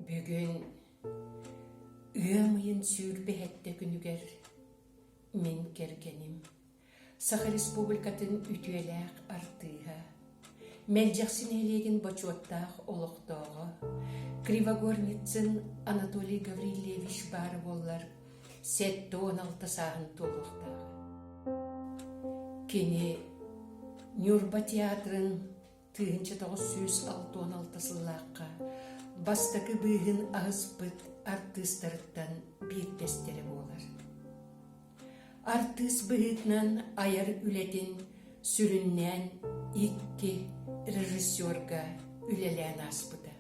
Бүгүн ыам ыйын 27 күнүгэр мин кэргэним Саха Республикатын үтүөлээх артыыһа, Мэлдьэхси нэһилиэгин бочуоттаах олохтооҕо Кривогорницын Анатолий Гаврильевич баара буоллар 76 сааһын туолуохтааҕа. Кини Ньурба театрын 1966 сыллаахха бастакы быыһын аһыспыт артыыстарыттан биирдэстэрэ буолар. Артыыс быһыытынан айар үлэтин сүрүннээн икки режиссерга үлэлээн ааспыта.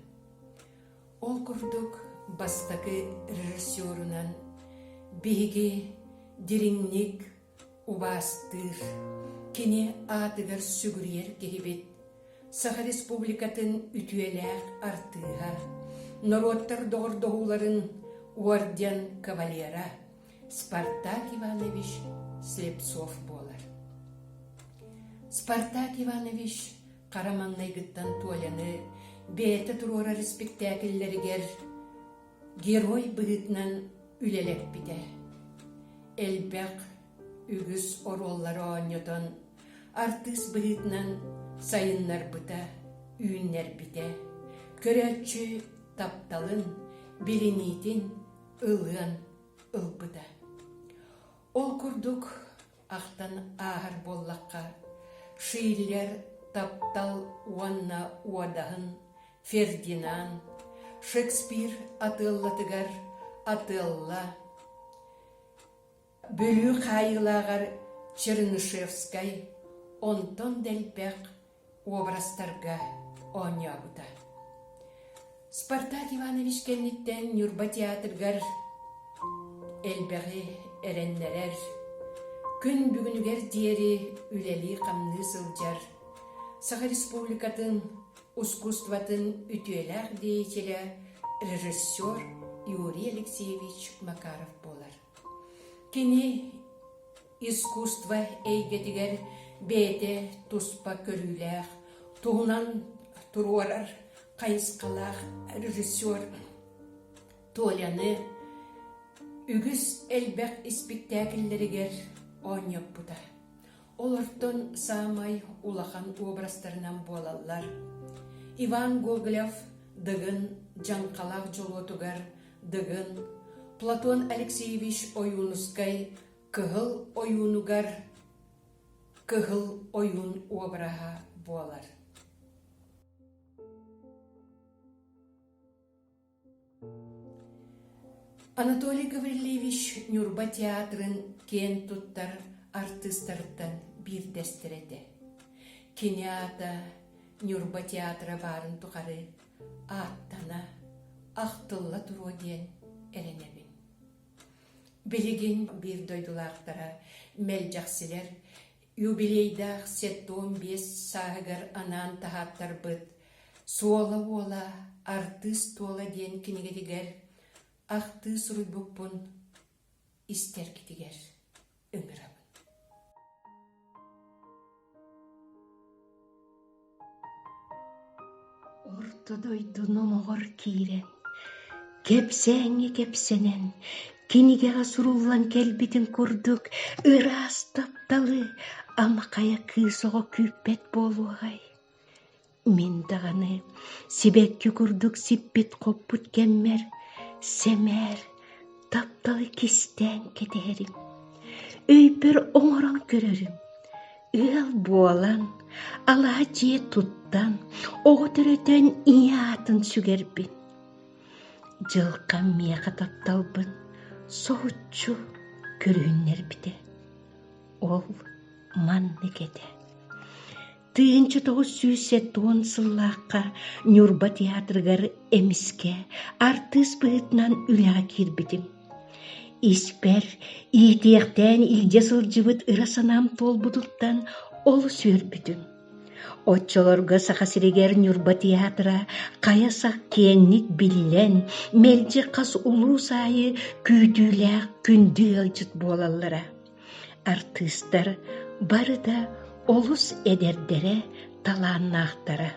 Ол курдук бастакы режиссерунан биһиги дириҥник убаастыыр, кини аатыгар сүгүрүйэр киһибит, Саха Республикатын үтүөлээх артыыһа, норуоттар доҕордоһууларын орден кавалера Спартак Иванович Слепцов буолар. Спартак Иванович хара маҥнайгыттан Толяны бэйэтэ туруорар испиктээкиллэригэр герой быһыытынан үлэлэппитэ. Элбэх, үгүс оруоллары оонньотон, артыыс быһыытынан сайыннарбыта, үүннэрбитэ, көрөөччү тапталын, билиниитин ылыан ылбыта. Ол курдук ахтан ааһар буоллахха, Шиллер таптал уонна уодаһын Фердинанд, Шекспир атыаллатыгар Отелло, Бүлүү хаайыылааҕар Чернышевскай, онтон да элбэх уобарастарга оонньообута. Спартак Иванович кэнниттэн Ньурба театрыгар элбэҕи эрэннэрэр, күн бүгүнүгэр диэри үлэлии-хамныы сылдьар Саха Республикатын ускуствотын үтүөлээх деятелэ, режиссер Юрий Алексеевич Макаров буолар. Кини искусство эйгэтигэр бэйэтэ туспа көрүүлээх, туһунан туруорар хайысхалаах режиссер Толяны үгүс элбэх испиктээкиллэригэр оонньоппута. Олортон саамай улахан образтарынан буолаллар Иван Гоголев Дыгын дьаҥхалаах дьолуотугар Дыгын, Платон Алексеевич Ойуунускай Кыһыл ойуунугар Кыһыл ойуун обраһа буолар. Анатолий Гаврильевич Ньурба театрын киэн туттар артыыстарыттан биирдэстэрэ этэ. Кини аата Ньурба театра баарын тухары ааттана, ахтылла туруо диэн эрэнэбин. Билигин биир дойдулаахтара мэлдьэхсилэр юбилейдаах 75 сааһыгар анаан таһааттарбыт Суола уола артыыс туола диэн кинигэтигэр ахтыы суруйбуппун истэргитигэр ыҥырабын. Орто дойду номоҕор киирэн, кэпсээҥҥэ кэпсэнэн, кинигэҕэ суруллан кэлбитин курдук ыраас тапталы ама хайа кыыс оҕо күүппэт буолуоҕай? Мин даҕаны сибэкки курдук сиппит-хоппут кэммэр сэмээр тапталы кистээн кэтэһэрим, өйбөр оҥорон көрөрүм. Ыал буолан, алаһа дьиэ туттан, оҕо төрөтөн ийэ аатын сүгэрбин. Дьылҕам миэхэ тапталбын соһуччу көрүһүннэрбитэ. Ол маннык этэ. 1970 сыллаахха Ньурба театрыгар эмискэ артыыс быһыытынан үлэҕэ киирбитим. Испэр иитиэхтээн илдьэ сылдьыбыт ыра санаам туолбутуттан олус үөрбүтүм. Оччолорго Саха сиригэр Ньурба театра хайа сах киэҥник биллэн, мэлдьи хас улуус аайы күүтүүлээх күндү ыалдьыт буолаллара. Артыыстар бары да олус эдэрдэрэ, талааннаахтара.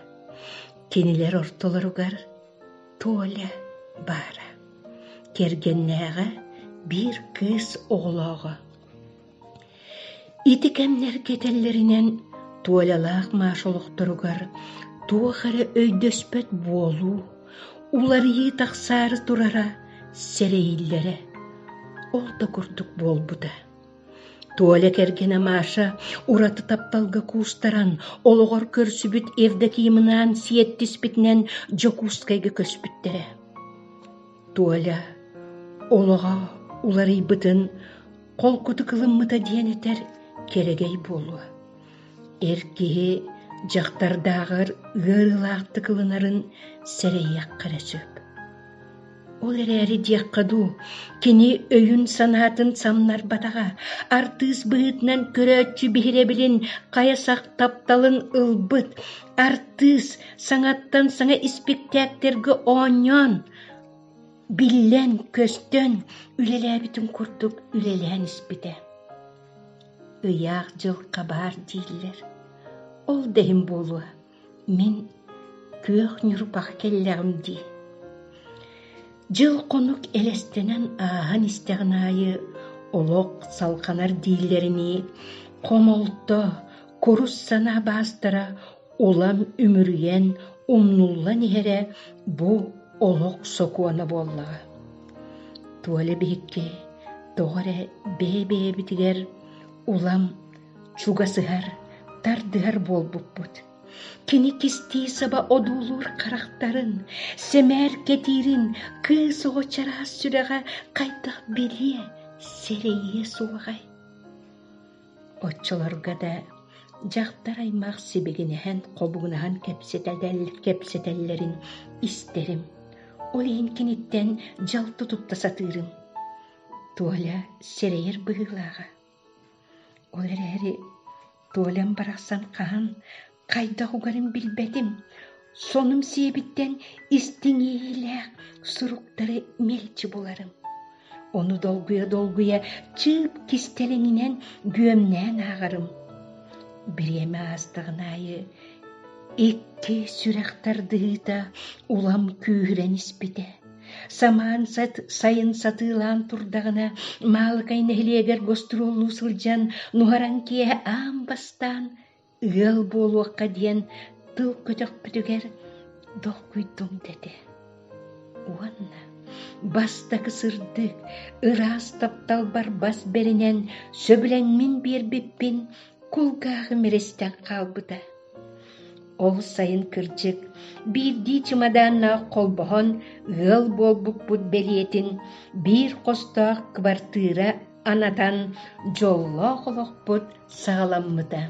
Кинилэр ортолоругар Толя. баара. Кэргэннээҕэ биир кыыс оҕолооҕо. Ити кэмнэргэ этэллэринэн Туолялаах Маша олохторугар туох эрэ өйдөспөт буолуу, уларыйыы тахсаары турара сэрэйиллэрэ. Ол да курдук буолбута. Толя кэргэнэ Маша ураты тапталга куустаран, олоҕор көрсүбүт Евдокимынаан сиэттиспитинэн Дьокуускайга көспүттэрэ. Толя олоҕо уларыйбытын холкутук ылыммыта диэн этэр кэрэгэй буолуо. Эр киһи дьахтардааҕар ыарыылаахтык ылынарын сэрэйиэххэ эрэ сөп. Ол эрээри диэххэ дуу, кини өйүн-санаатын самнарбатаҕа, артыыс быһыытынан көрөөччү биһирэбилин хайа сах тапталын ылбыт, артыыс саҥаттан саҥа испиктээктэргэ оонньоон, биллэн-көстөн үлэлээбитин курдук үлэлээн испитэ. Ыйаах дьыл хабаар дииллэр. Ол да иһин буолуо, мин күөх Ньурбаҕа кэллэҕим дии. Дьыл-хонук элэстэнэн ааһан истэҕин аайы олох салҕанар дииллэринии, хомолто, курус санаа баастара улам үмүрүйэн, умнуллан иһэрэ бу олох сокуона буоллаҕа. Туоля биһикки тоҕо эрэ бэйэ-бэйэбитигэр улам чугасыһар, тардыһар буолбуппут. Кини кистии саба одуулуур харахтарын, сэмээр кэтиирин кыыс оҕо чараас сүрэҕэ хайдах билиэ, сэрэйиэ суоҕай? Оччолорго да дьахтар аймах сибигинэһэн, хобугунаһан кэпсэтэллэрин истэрим. Ол иһин киниттэн дьалты тутта сатыырым. Толя сэрэйэр быһыылааҕа. Ол эрээри Толям барахсан хаһан, хайдах угарын билбэтим. Сонум сиэбиттэн истиҥ иэйиилээх суруктары мэлдьи буларым. Ону долгуйа-долгуйа чыып кистэлэҥинэн бүөмнээн ааҕарым. Бириэмэ аастаҕын аайы икки сүрэх тардыһыыта улам күүһүрэн испитэ. Самаан сайын сатыылаан турдаҕына, Маалыкай нэһилиэгэр гостуруоллуу сылдьан, нуһараҥ киэһэ аан бастаан ыал буолуохха диэн тыл көтөхпүтүгэр долгуйдум дэтэ. Уонна бастакы сырдык, ыраас тапталбар бас бэринэн сөбүлэҥмин биэрбиппин кулгааҕым эрэстэн хаалбыта. Ол сайын кырдьык, биирдии чымадааннаах холбоһон ыал буолбуппут бэлиэтин биир хостоох кыбартыыра анатан дьоллоох олохпут саҕаламмыта.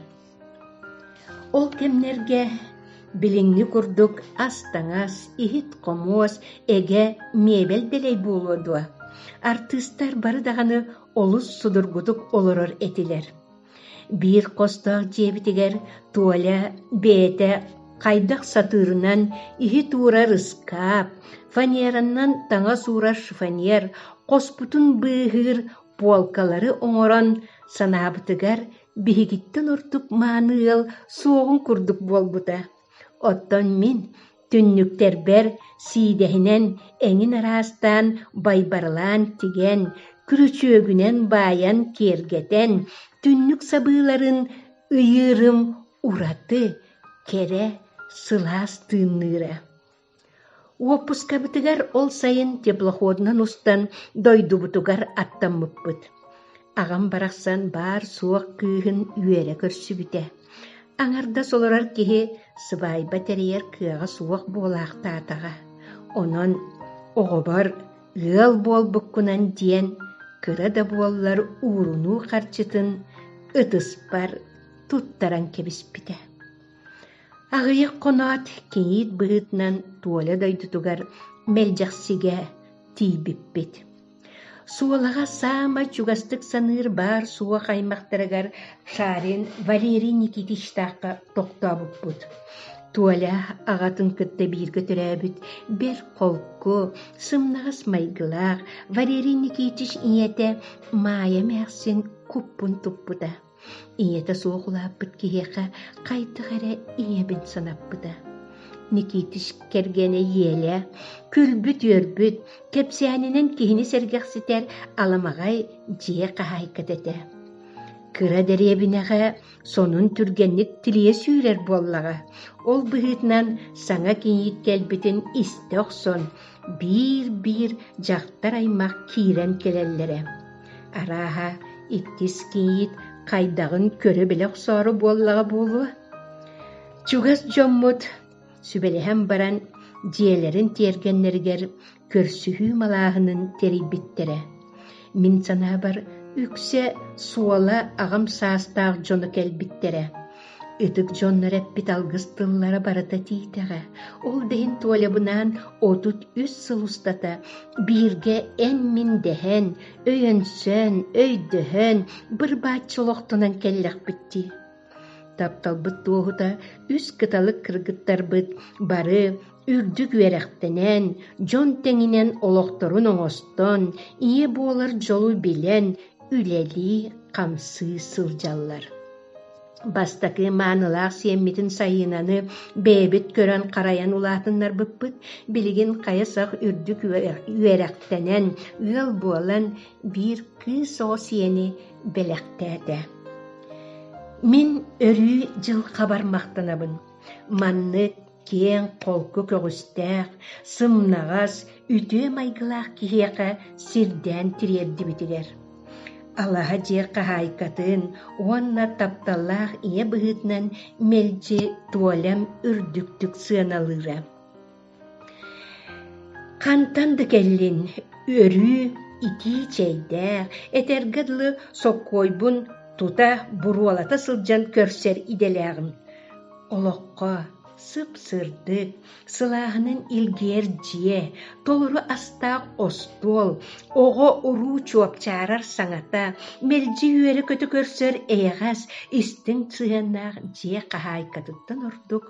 Ол кэмнэргэ билиҥҥи курдук ас-таҥас, иһит-хомуос, эгэ, миэбэл дэлэй буолуо дуо? Артыыстар бары даҕаны олус судургутук олорор этилэр. Биир хостоох дьиэбитигэр Толя бэйэтэ хайдах сатыырынан иһит уурар ыскаап, фанеранан таҥас уурар шифоньер, хоспутун быыһыыр пуолкалары оҥорон санаабытыгар биһигиттэн ордук мааны ыал суоҕун курдук буолбута. Оттон мин түннүктэрбэр сиидэһинэн эҥин араастаан байбарылаан тигэн, күрүчүөгүнэн баайан киэргэтэн, түннүк сабыыларын ыйыырым ураты, кэрэ, сылаас тыынныыра. Уоппускабытыгар ол сайын теплоходунан устан дойдубутугар аттаммыппыт. Аҕам барахсан баар-суох кыыһын үөрэ көрсүбүтэ. Аҥардас олорор киһи сыбаайба тэрийэр кыаҕа суох буолаахтаатаҕа. Онон оҕобор ыал буолбуккунан диэн кыра да буоллар уурунуу харчытын ытыспар туттаран кэбиспитэ. Аҕыйах хоноот кийиит быһыытынан Толя дойдутугар Мэлдьэхсигэ тиийбиппит. Суолаҕа саамай чугастык саныыр баар-суох аймахтарыгар Шарин Валерий Никитичтаахха тохтообуппут. Толя аҕатын кытта бииргэ төрөөбүт бэрт холку, сымнаҕас майгылаах Валерий Никитич ийэтэ Маайа эмээхсин куппун туппута. Ийэтэ суох улааппыт киһиэхэ хайдах эрэ ийэбин санаппыта. Никитич кэргэнэ Еля күлбүт-үөрбүт, кэпсээнинэн киһини сэргэхситэр аламаҕай дьиэ хаһаайката этэ. Кыра дэриэбинэҕэ сонун түргэнник тилийэ сүүрэр буоллаҕа. Ол быһыытынан саҥа кийиит кэлбитин истэ охсон, биир-биир дьахтар аймах киирэн кэлэллэрэ. Арааһа, иккис кийиит хайдаҕын көрө-билэ охсоору буоллаҕа буолуо. Чугас дьоммут сүбэлэһэн баран дьиэлэрин тиэргэннэригэр көрсүһүү малааһынын тэрийбиттэрэ. Мин санаабар, үксэ суола аҕам саастаах дьоно кэлбиттэрэ. Ытык дьоннор эппит алгыс тыллара барыта тиийтэҕэ. Ол да иһин Толябынаан 33 сыл устата бииргэ эн-мин дэһэн, өйөнсөн, өйдөһөн, быр-бааччы олохтонон кэллэхпит дии. Тапталбыт туоһута үс кыталык кыргыттарбыт бары үрдүк үөрэхтэнэн, дьон тэҥинэн олохторун оҥостон, ийэ буолар дьолу билэн, үлэлии-хамсыы сылдьаллар. Бастакы маанылаах сиэммитин Сайыынаны бэйэбит көрөн-харайан улаатыннарбыппыт, билигин хайа сах үрдүк үөрэхтэнэн, ыал буолан биир кыыс оҕо сиэни бэлэхтээтэ. Мин өрүү дьылҕабар махтанабын. Маннык киэҥ, холку көҕүстээх, сымнаҕас, үтүө майгылаах киһиэхэ сирдээн тириэрдибитигэр. Алаһа дьиэ хаһаайкатын уонна тапталлаах ийэ быһыытынан мэлдьи Туолям үрдүктүк сыаналыыра. Хантан да кэллин, өрүү итии чэйдээх, этэргэ дылы соккуойбун тута буруолата сылдьан көрсөр идэлээҕим. Олоххо сып-сырдык, сылааһынан илгийэр дьиэ, толору астаах остуол, оҕо-уруу чуопчаарар саҥата, мэлдьи үөрэ-көтө көрсөр эйэҕэс, истиҥ сыһыаннаах дьиэ хаһаайкатыттан ордук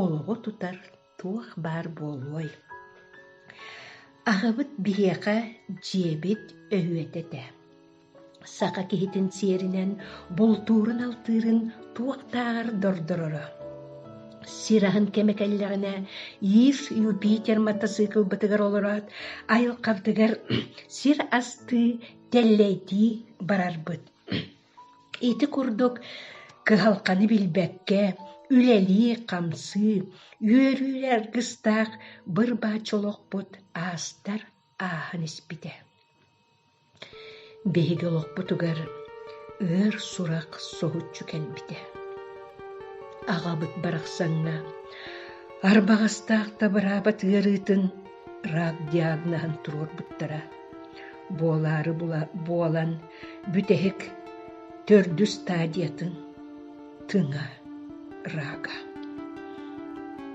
олоҕу тутар туох баар буолуой? Аҕабыт биһиэхэ дьиэбит өһүөтэ этэ. Саха киһитин сиэринэн бултуурун-алтыырын туохтааҕар дордороро. Сир аһын кэмэ кэллэҕинэ, Ив Юпитер матасыыкылбытыгар олороот, айылҕабытыгар сир астыы, тэллэйдии барарбыт. Ити курдук кыһалҕаны билбэккэ, үлэлии-хамсыы, үөрүү аргыстаах быр-бааччы олохпут аастар ааһан испитэ. Биһиги олохпутугар ыар сурах соһуччу кэлбитэ. Аҕабыт барахсаҥҥа арбаҕастаах да быраабат ыарыытын рак диагноһын туруорбуттара. Буолаары буолан бүтэһик төрдүс стадиятын тыҥа рага.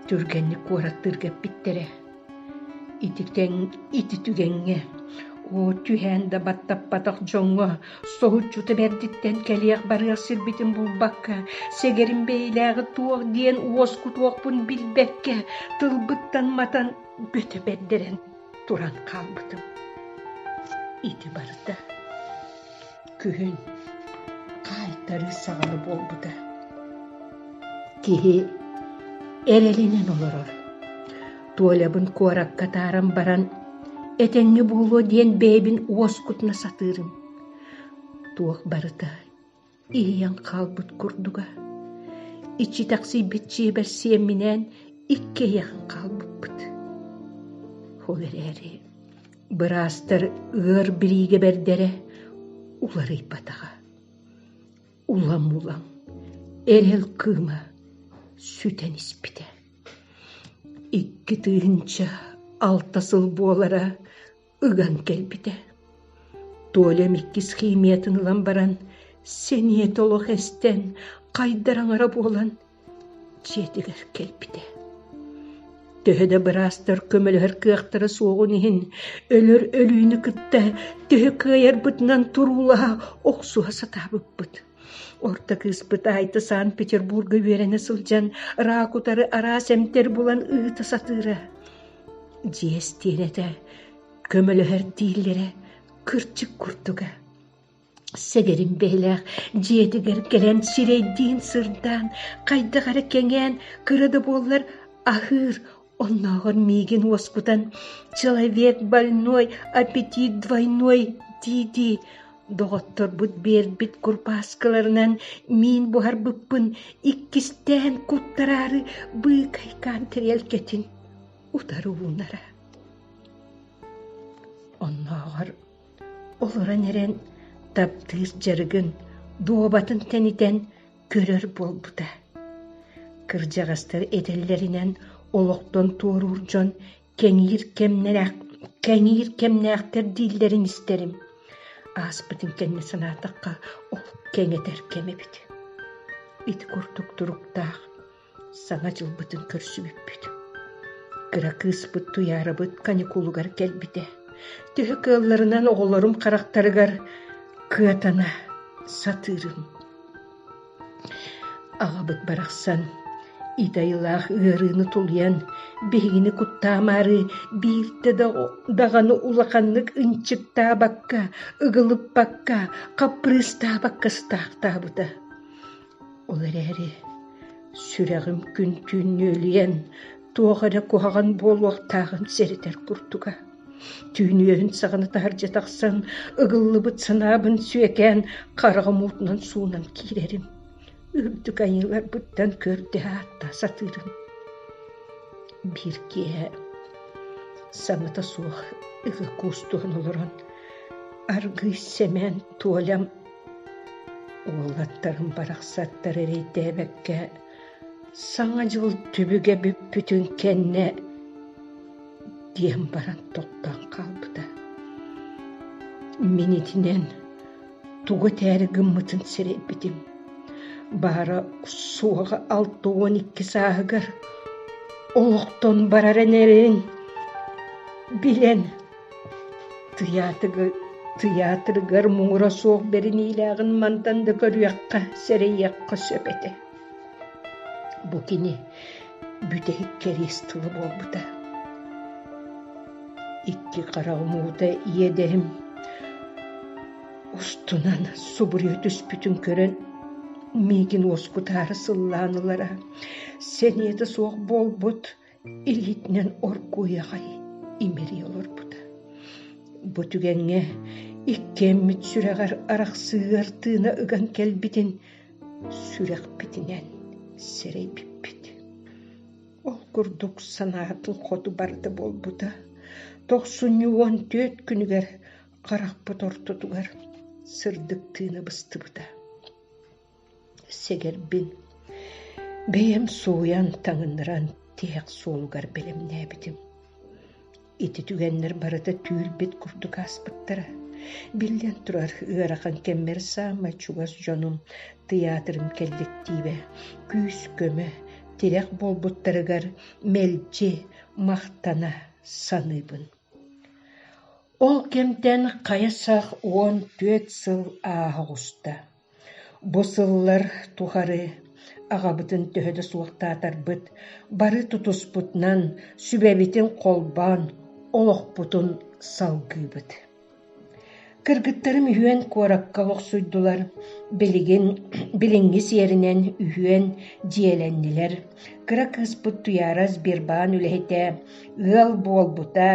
Түргэнник куораттыырга эппиттэрэ. Ити, ити түгэҥҥэ оо түһээн да баттаппатах дьоҥҥо соһуччута бэрдиттэн кэлиэх-барыах сирбитин булбакка, сэгэрим бэйэлээҕи туох диэн уоскутуохпун билбэккэ, тылбыттан матан бөтө бэрдэрэн туран хаалбытым. Ити барыта күһүн хаайтарыы саҕана буолбута. Киһи эрэлинэн олорор. Туолябын куоракка тааран баран, этэҥҥэ буолуо диэн бэйэбин уоскутуна сатыырым. Туох барыта иһийэн хаалбыт курдуга. Иччитэхсийбит дьиэбэр сиэмминээн иккиэйэҕин хаалбыппыт. Ол эрээри быраастар ыар бириигэбэрдэрэ уларыйбатаҕа. Улам-улам эрэл кыыма сүтэн испитэ. 2006 сыл буолара ыган кэлбитэ. Толям иккис химиятын ылан баран, сэниэтэ олох эстэн, хайдар аҥара буолан дьиэтигэр кэлбитэ. Төһө да быраастар көмөлөһөр кыахтара суоҕун иһин, өлөр өлүүнү кытта төһө кыайарбытынан туруулаһа охсуһа сатаабыппыт. Орто кыыспыт Айта Санкт-Петербурга үөрэнэ сылдьан, рак утары араас эмтэр булан ыыта сатыыра. Дьиэ истиэнэтэ көмөлөһөр дииллэрэ кырдьык курдуга. Сэгэрим бэйэлээх дьиэтигэр кэлэн сирэйдиин сырдаан, хайдах эрэ кэҥээн, кыра да буоллар Аһыыр, оннооҕор миигин уоскутан «Человек больной, аппетит двойной» дии-дии доҕотторбут биэрбит курбааскыларынан миин буһарбыппын иккистээн куттараары быыкайкаан тэриэлкэтин утары уунара. Оннооҕор олорон эрэн таптыыр дьарыгын, дуобатын тэнитэн көрөр буолбута. Кырдьаҕастар этэллэринэн олохтон туоруур дьон кэҥиир кэмнээх, кэҥиир кэмнээхтэр дииллэрин истэрим. Ааспытын кэннэ санаатахха, ол кэҥэтэр кэм эбит. Ити курдук туруктаах Саҥа дьылбытын көрсүбүппүт. Кыра кыыспыт Туйаарабыт каникулугар кэлбитэ. Төһө кыалларынан оҕолорум харахтарыгар кыатана сатыырым. Аҕабыт барахсан итайылаах ыарыыны тулуйан, биһигини куттаамаары биирдэ даҕаны улаханнык ынчыктаабакка, ыгылыппакка, хаппырыыстаабакка сытаахтаабыта. Ол эрээри сүрэҕим күн-түүн нүөлүйэн, туох эрэ куһаҕан буолуохтааҕын сэрэтэр курдуга. Түүн үөһүн саҕана таһырдьа тахсан, ыгыллыбыт санаабын сүөкээн, хараҕым уутунан суунан киирэрим. Үрдүк айыыларбыттан көрдөһө ааттаа сатыырым. Биир киэһэ саҥата суох ыга куустуһан олорон, аргыый сэмээн Туолям Уолаттарым барахсаттар эрэйдээбэккэ Саҥа дьыл түбүгэ бүппүтүн кэннэ диэн баран тохтоон хаалбыта. Мин итинэн тугу этээри гыммытын сэрэйбитим. Баара суоҕа 62 сааһыгар олохтон барарын эрин билэн Тыйаатырыгар муҥура суох бэриниилээҕин мантан да көрүөххэ, сэрэйиэххэ сөп этэ. Бу кини бүтэһик кэриэс тыла буолбута. Икки хараҕым уута иэдэһим устунан субуруйа түспүтүн көрөн миигин уоскутаары сыллаан ылара. Сэниэтэ суох буолбут илиитинэн оргууй аҕай имэрийэ олорбута. Бу түгэҥҥэ иккиэммит сүрэҕэр арахсыыгар тыына ыган кэлбитин сүрэхпитинэн сэрэйбиппит. Ол курдук санаатын хоту барыта буолбута. Тохсунньу 14 күнүгэр харахпыт ортотугар сырдык тыына быстыбыта. Сэгэрбин бэйэм сууйан таҥыннаран тиһэх суолугар бэлэмнээбитим. Ити түгэннэр барыта түүл-бит курдук ааспыттара. Биллэн турар, ыарахан кэммэр саамай чугас дьонум, тыйаатырым кэлликтиибэ, күүс-көмө, тирэх буолбуттарыгар мэлдьи махтана саныыбын. Ол кэмтэн хайа сах 14 сыл ааһа оҕуста. Бу сыллар тухары аҕабытын төһө да суохтаатарбыт, бары тутуспутунан, сүбэбитин холбоон, олохпутун салгыыбыт. Кыргыттарым үһүөн куоракка олохсуйдулар, билигин билиҥҥи сиэринэн үһүөн дьиэлэннилэр. Кыра кыыспыт Туйаара Сбербаан үлэһитэ, ыал буолбута,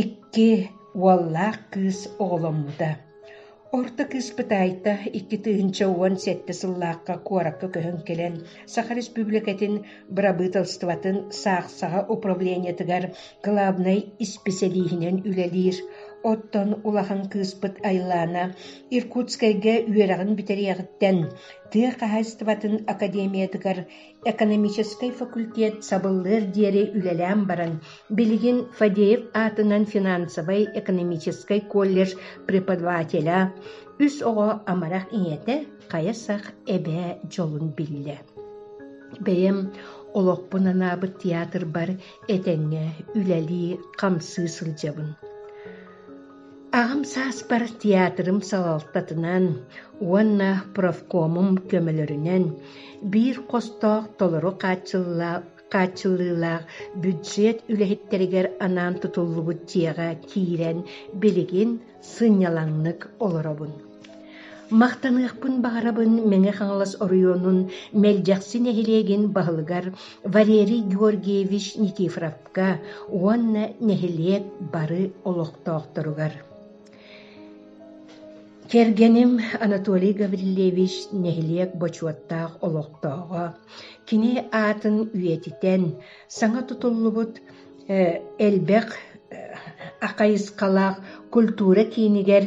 икки уоллаах кыыс оҕоломмута. Орто кыыспыт Айта 2017 сыллаахха куоракка көһөн кэлэн, Саха Республикатын Бырабыыталыстыбатын саахсаҕа управлениетыгар кылаабынай исписэлииһинэн үлэлиир. Оттон улахан кыыспыт Айлаана Иркутскайга үөрэҕин бүтэриэҕиттэн тыа хаһаайыстыбатын академиятыгар экономическай факультет сабыллыар диэри үлэлээн баран, билигин Фадеев аатынан финансовай-экономическай колледж преподавателэ, үс оҕо амарах ийэтэ хайа сах эбээ дьолун биллэ. Бэйэм олохпун анаабыт театрбар этэҥҥэ үлэлии-хамсыы сылдьабын. Аҕам сааспар театрым салалтатынан уонна профкомум көмөлөрүнэн биир хостоох толору хааччыллыылаах бюджет үлэһиттэригэр анаан тутуллубут дьиэҕэ киирэн билигин сынньалаҥнык олоробун. Махтаныахпын баҕарабын Мэҥэ Хаҥалас оройуонун Мэлдьэхси нэһилиэгин баһылыгар Валерий Георгиевич Никифоровка уонна нэһилиэк бары олохтоохторугар. Кэргэним Анатолий Гаврильевич нэһилиэк бочуоттаах олохтооҕо. Кини аатын үйэтитэн, саҥа тутуллубут элбэх хайысхалаах культура киинигэр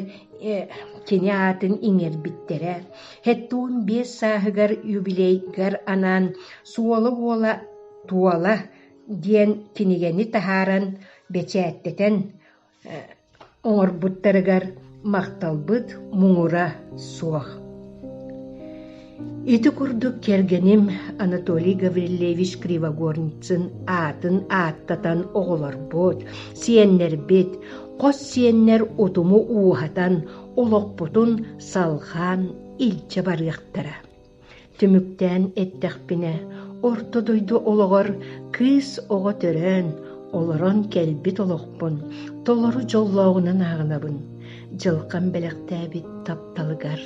кини аатын иҥэрбиттэрэ. 75 сааһыгар юбилейгар анаан «Суола уола туола» диэн кинигэни таһааран бэчээттэтэн оҥорбуттарыгар махталбыт муҥура суох. Ити курдук кэргэним Анатолий Гаврильевич Кривогорницын аатын ааттатан оҕолорбут, сиэннэрбит, хос сиэннэр утуму ууһатан, олохпутун салҕаан илдьэ барыахтара. Түмүктээн эттэхпинэ, орто дойду олоҕор кыыс оҕо төрөөн, олорон кэлбит олохпун толору дьоллооҕунан ааҕынабын, дьылҕам бэлэхтээбит тапталыгар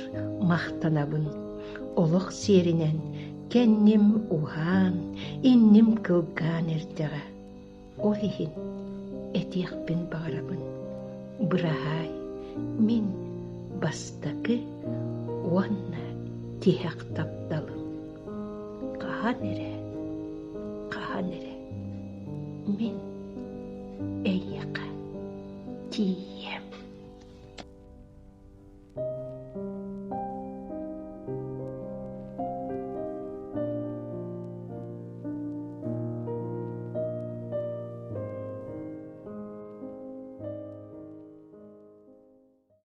махтанабын. Олох сиэринэн кэнним уһаан, инним кылгаан эрдэҕэ. Ол иһин этиэхпин баҕарабын, быраһаай, мин бастакы уонна тиһэх тапталым. Хаһан эрэ, хаһан эрэ мин эйиэхэ тиийиэм.